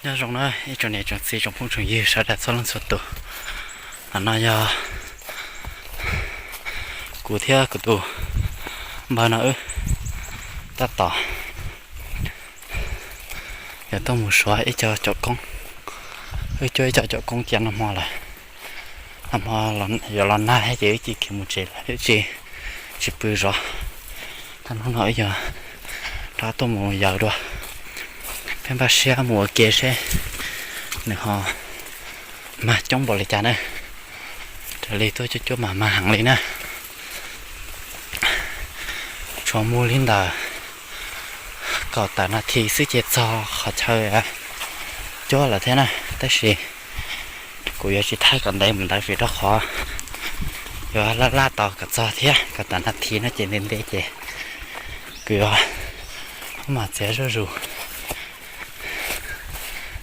Nyob zoo na ib tsoom niam tsoom txiv tsoom phooj tsoom ywg sawv daws txhua leej txhua tus. Ntawm no yog kuv thiab kuv tus npawg no wb tab tom yuav tuaj mus suav ib co cawm koob. Wb cuab ib co cawm koob cia nag hmo lawm. Nag hmo yuav los nag thiab ces wb cia li khiav mus tsev lawm, wb tsis, tsis pw zov. Tag hnub no wb yuav rov tuaj mus yaws dua. Peb npaj siab mus ua ke seb nws ho mag coob npaum li cas na. Raws li tuaj cuab cuab mas mag heev li na. Tshuav mus li ntawm kaum tawm nas this xwb ces txog qhov chaw cuab lawm thiab na, tab sis kuv yuav tsis thaij kom ntev mus ntawd vim rau qhov yuav laj laj tos kom txog thiab, kaum tawm nas this no ces ntev ntev ces kuv yuav mam txiav zuj zus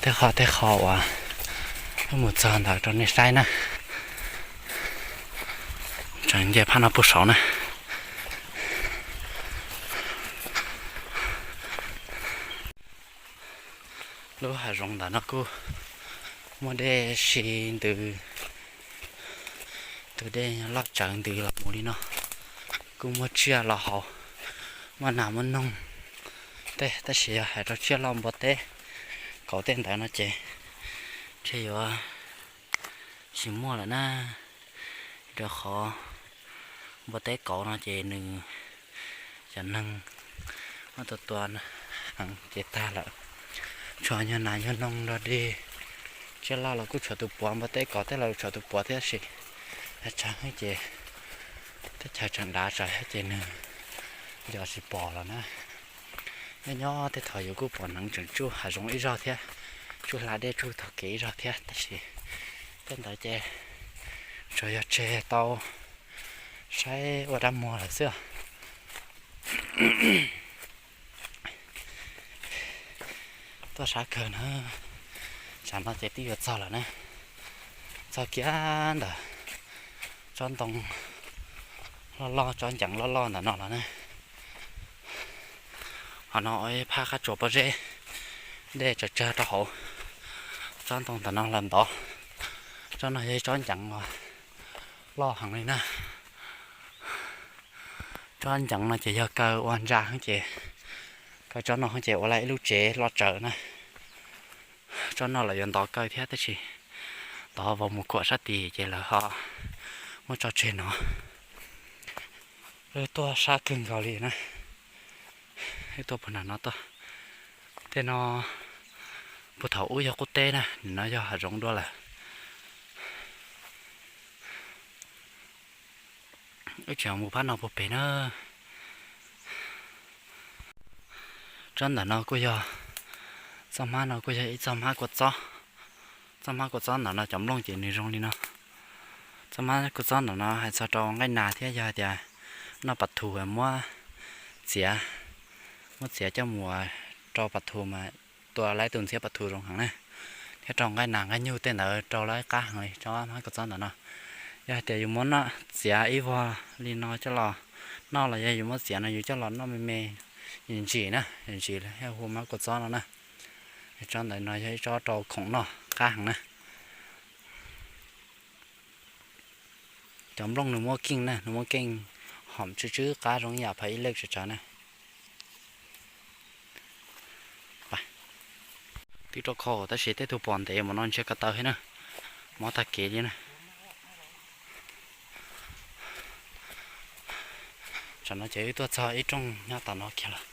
tej qho tej qho uas wb mus txog ntawd rau nej saib na. Tseem nce phab no puag saud na. Lub hav zoov ntawm no kuj muaj dej si ntws, tus dej loj tsawv ntws los mus li no. Kuj muaj tsiaj los haus, muaj nas muaj noog tej, tab sis yog hais rau tsiaj loj npua teb kauv tej ntawd no ces ntshe yuav tsis muaj lawm na. Rau qhov npua teb kauv no ces nws cov neeg muab tua tua heev ces tag lawm. Tshuav nyuag nas nyuag noog nrog dig, tsiaj loj los kuj tshuav tus puav, npua teb kauv tej los tshuav tus puav thiab, tab sis tshav ces teb chaws tseem dav tsawv thiab ces nws nco tsis pom los na. Nyob nyob tej thaum yus kuj pom hneev tseem tsuj hav zoov ib zaug thiab, tsuj hla dej tsuj tog kev ib zaug thiab, tab sis tej ntawd ces tsuas yog tseg tau saib ua dab muag lawm xwb. Tuaj sab kawg na, tsam no ces twb yuav txog lawm na. Txog kiag ntawm tsob ntoo loj loj, tsob ncees loj loj ntawm no los na. Qhov no ib phab qab tsuas pob zeb, dej tsaws tsag rau hauv. Tsob ntoo ntawm no lawm ntov. Tsob no yog ib tsob ncees uas loj heev li na. Tsob ncees no ces yog kaw ua ntsa ces, kaw tsob no ces ua lawm ib lub tsev loj tsawv na. Tsob no lawv yuav ntov kaw thiab, tab sis ntov vau mus kuam sab tid ces lawv ho muab tso tseg no. Wb tuaj sab kawg nkaus li na. Wb tuaj puag nram no tuaj. Tej no puag thaum ub yog qub teb na, nim no yog hav zoov dua lawm. Wb tseem mus phab no puag pem na. Tsob ntawm no kuj yog, txoj hmab no kuj yog ib txoj hmab kua txob. Txoj hmab kua txob ntawm no cov nplooj ces nws zoo li no. Txoj hmab kua txob ntawm no hais txog rau nqaij nas thiab, yog hais tias noj pas thu muab txiav, muab txiav coj mus rau pas thu mas tua lawv tus ntxhiab pas thu zoo heev na. Thiab rau nqaij nas nqaij nyuj tej ntawd rau lawv qab heev li tsob hmab kua txob ntawm no. Yog hais tias yus muab noj txiav ib vog li no coj los noj los yog yus muab txiav no yus coj los noj me me, ntsim na, ntsim thiaj hu hmab kua txob no na. Tsob ntawm no yog ib tsob rau khoom noj qab heev na. Cov nplooj nws muab keej na, nws muab keej hom tsw tsw qab zoo ib yam phav ib lej tsawv tsawv na. Twb rau khau tab sis tej tug pom ntev mus no ntshe ko taw thiab na, mob tag kev li na. Tsam no ces wb tuaj txog ib rooj nyob tom no kiag lawm.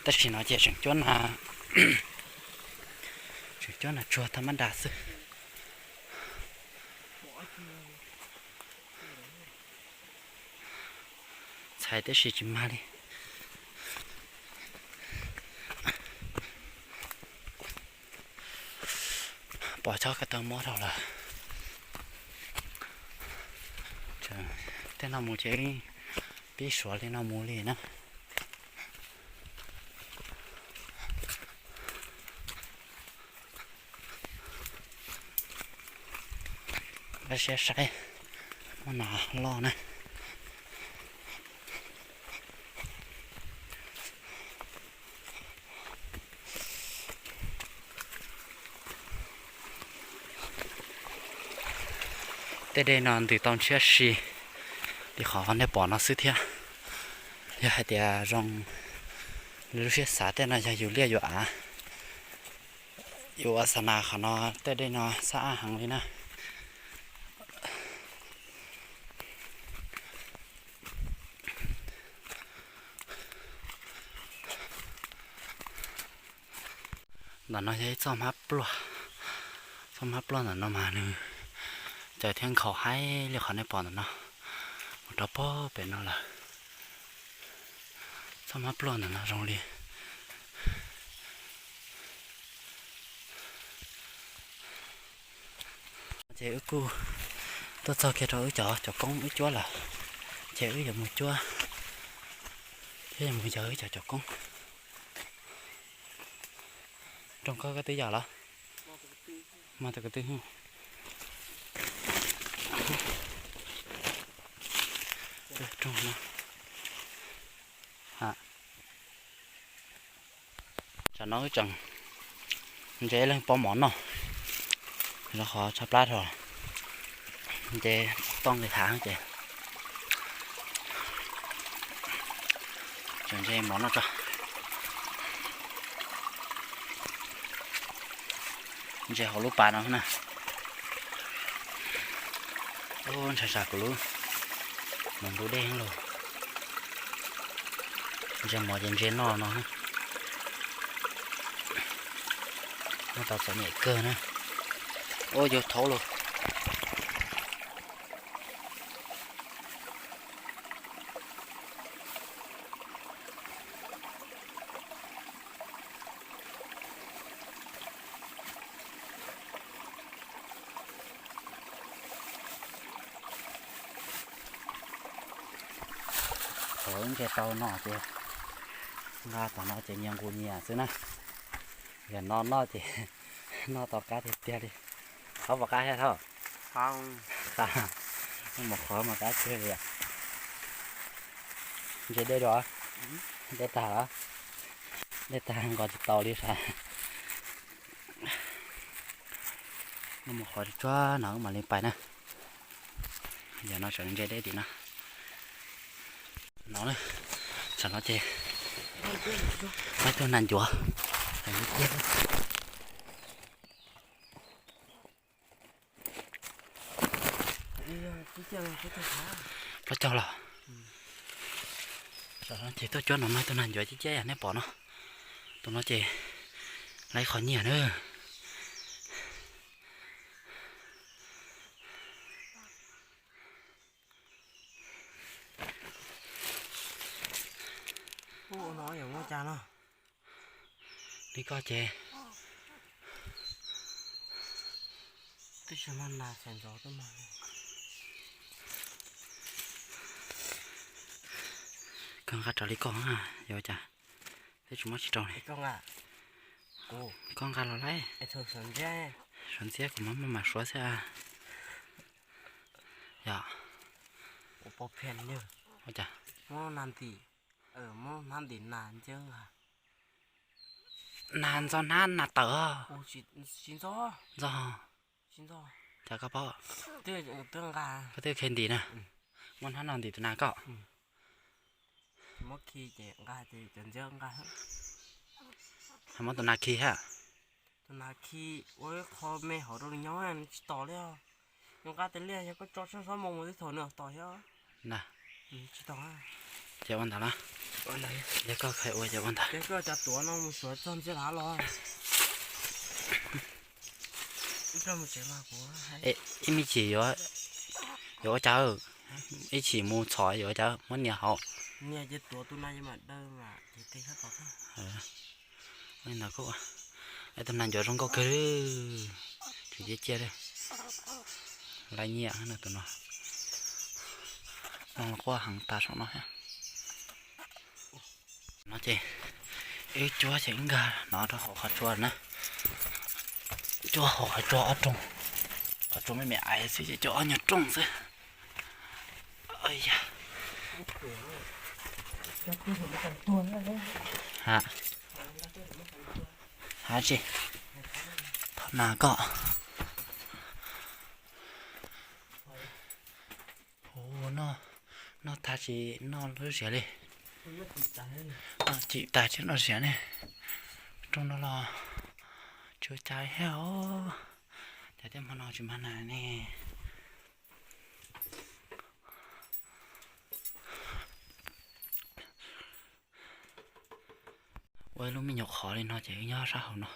Tab sis no ces tseem cuab na, tseem cuab nas tsuag tag mab das xwb. Txhais tab sis tsis mag li. Pom tsob ko taw mob dhau lawm. Tej no mus ces pib suav li no mus li na. Npaj siab saib, muaj nas loj na. Tej dej no ntws tau ntshiab si li qhov nej pom no xwb thiab. Yog hais tias zoo li lub siab xav tej no yog yus liaj yus av, yus ua xa nas qhov no tej dej no xab ab heev li na. Ntawm no yog ib txoj hmab pluaj. Txoj hmab pluaj ntawm no mas nws caws thiab nkhaus haib li qhov nej pom ntawm no mus rau pem no lawm. Txoj hmab pluaj ntawm no zoo li Ces wb kuj tuaj txog kiag rau wb cov cov koob wb cuab lawm, ces wb yuav mus cuab thiab yuav mus yawg wb cov cov koob. Rooj koj koj twb yog los? Mas tus ko twb rooj no. Tsam no wb tseem ntse leej pob mov noj, rau qhov tshaib plab dhau, nce toj nqis hav ces tseem ntse mov noj tso. Ntse hauv lub pas no na. Ub, ntshai tsam kuv lub mus ntub dej lauj. Ntse mov ces ntse noj no. Noj tau txom nyem kawg na. Ub, yuav thaub lauj. Thaum wb ntse tau no ces nqa tom no ces nyias nqus nyias xwb na. Yog no noj ces noj tau qab tiag tiag li. Qhov puas qab thiab thauj? Qab, mus qhov mas qab kawg li. Ntse dej dua, dej tag los? Dej tag nqos tsis tau li sav. Noj mus qhov tsuag no mam li pais na. Yog no tseem ntse deb tim no. No, tam no ces maib tug nas ncuav. Plaub caug los? Tam no ces tuaj cuab no maib tug nas ncuav cib ciab yam nej pom no. Tus no ces lawv qhov nyiaj na. Li koj ces twb tsis muaj nas xav ntxov tuaj mas. Koj nqa raws li koj, yuav ua cas, twb tsis muab tsis rau li. Koj nqa los lawm. Suav ntxiab kuv mam muab mam suav xwb. Yog ua cas? Muab hnab ntim nas ntxeev nqa. Nas ntxo hnab nas tawm. Tsis ntxo. Ntxo. Cas koj paub? Koj twb kheev ntim na. Muab hnab no ntim tus nas koj. Muab khi ces nqa ces cov ntxeev nqa. Muab tus nas khi hab. Tus nas khi ua ib qho me hauv rau nws nyob tsis tos li os. Yus nqa tas liaj yog koj tso tshaj xob moo mus twb thaum nws tos thiab. Tsis tos. Ces ua ntawd na. Yog koj kheev ua ces ua ntawd. Ces koj cov tuav no mus suav txog ntxiv hav los. Ib me chim yuav, yuav ua cas, ib chim mus txhom yuav ua cas muab nias hauv. Nias ces tuav tus nas mam daw mas ces tej sab tod. Ua li ntawd kuj, tus nas ncuav zoo nkauj kawg li, tsis ciaj ciaj li. Laj nyiaj tus no, zoo quaj heev tas saum no thiab. No ces wb cuab ces wb nkag no rau hauv qhov tsua na. Cuab hauv qhov tsua ob rooj, qhov tsua me me ais xwb ces cuab ob nyuag rooj xwb. Ha, ha tsi, thov nas koj. Tsis noj lub ziav li. Noj tsis tas thiab noj ziav ne. Rooj no los tsis ua cas thiab os. Cas tej hmo no tsis mag nas ne. Ua ib lub me nyuam qhov li no ces wb nyob sab hauv no.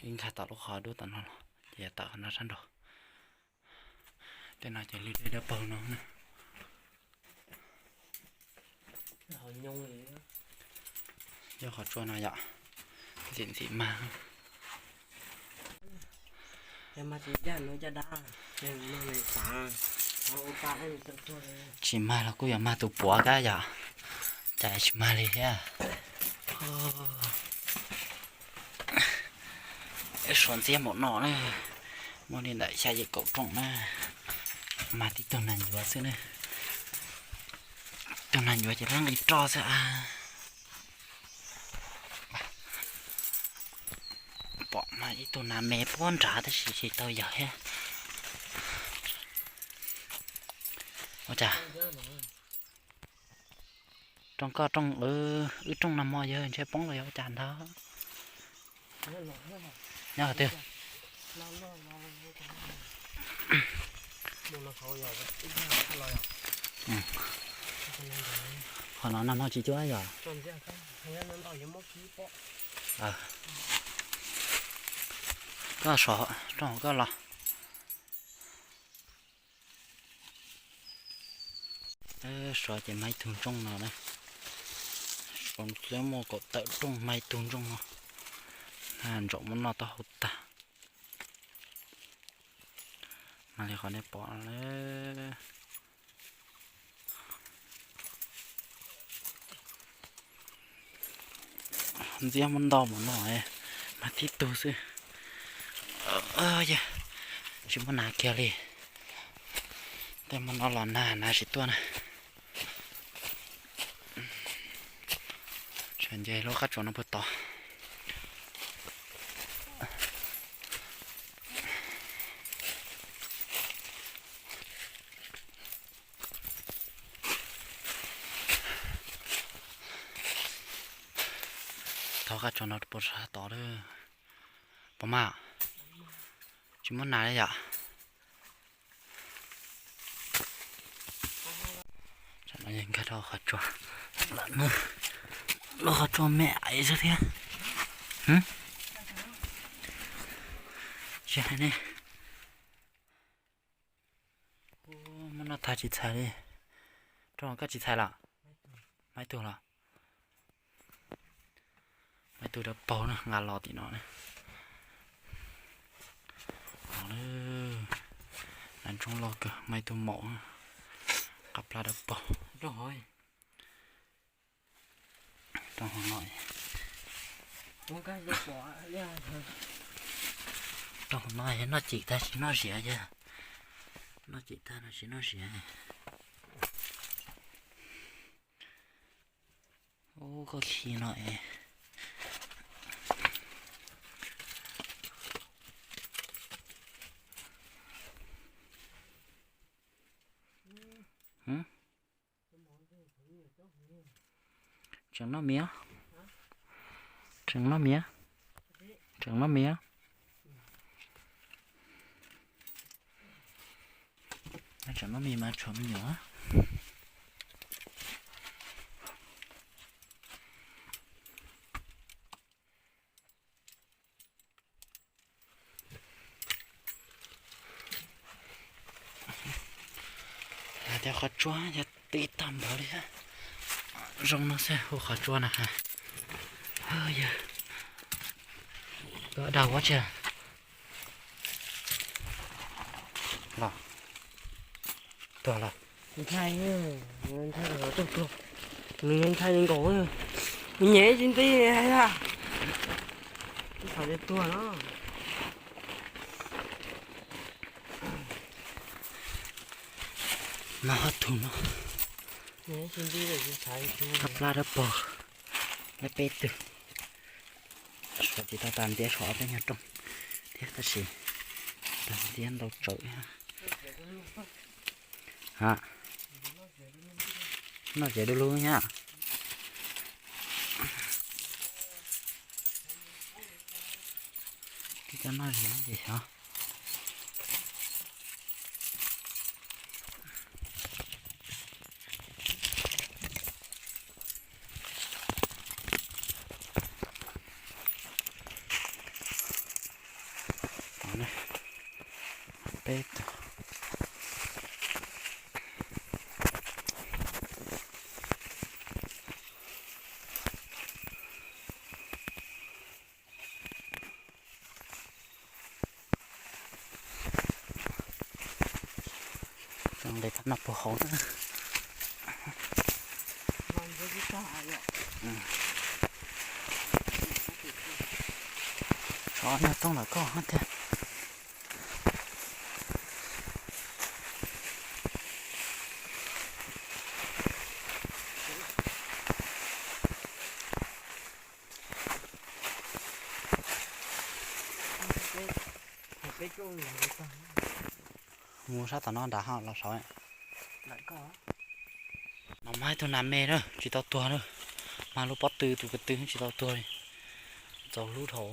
Wb nkag tom lub qhov dub tom no los ces yuav tawm qhov no sab nraud. Tej no ces lwm dej dawb paug no na. Yog qhov tsua no yom, ntxim ntxim mag. Tsis mag los kuj yuav mag tus puav kab yom, cas tsis mag li thiab. Suav ntxiab npaum no na, muaj li ntawm xya yim kaum rooj na, mag tib tug nas ncuav xwb na. Tug nas ncuav ces lab nqis roj xwb a. Pom mas ib tug nas me puag nrad tab sis tsis tau yawg thiab. Ua cas rooj koj rooj, wb rooj nag hmo yawg ntshe poob los yog ua cas ntag. Nyob qhov twg? Qhov no nag hmo tsis cuab yom? Koj sov rooj hauv koj los. Sov ces mag ib tug ntsooj no na. Sov ntxiab muaj kaum tawm rooj mag ib tug ntsooj no. Ntsaum muab noj taub hau tag. Mag li qhov nej pom lawm. Ntxiab muab ntau mus no, mag tib tug xwb. Tsis muaj nas kiag li. Tej hmo no los nag, nag tsis tuaj na. Tsam nce lub qab tsuas no puag tod. Thov qab tsuas no puag sab tod lawm. Puas mag? Tsis muaj nas li yom? Nkag rau qhov tsua lawm na. Lub qhov tsua me aiv xwb thiab. Tsis hais ne. Muab noj tag tsis txhais li. Rooj koj tsis txhais los? Mag ib tug los? Mag ib tug dawb paug na, nqa los tim no na. Los lawm. Nas ntsooj loj kawg, mag ib tug maum, qab plab dawb paug. Rooj hauv no, rooj hauv no noj cim tag sis noj ziav, noj cim tag los sis noj ziav. Ub, koj khi no es. Tseem noj miv, tseem noj miv, tseem noj miv. Tseem noj miv mas tshuav me nyuam. Hais tias qhov tsua yog tib tag npaum li, zoo no xwb hu qhov tsua na has. Yog, dag ua tsi los, tuag los. Ntshai, ntshai tuag tuag, nws ntshai nkaus, nws nyem tsis nti, ib qhov tias tuag no. No ob tug no, qab plab dawb paug, lawv peb tug. Suav tsis tau tas ntiav suav ob peb nyuag rooj thiab tab sis tas ntiav ntau tsawv. Ha, Noj tsev du lug nyab. Tib cov noj tsev ces xyov. Peb tug. Nqis tau noj puag hauv na. Tsov nyob toob lawm koj thiab. Mus sab tom no nrad ho los saud. No mas ib tug nas me na, tsis tau tuag na. Mas lub pob tw tus ko tw tsis tau tuag li. Txaus hlub dhau.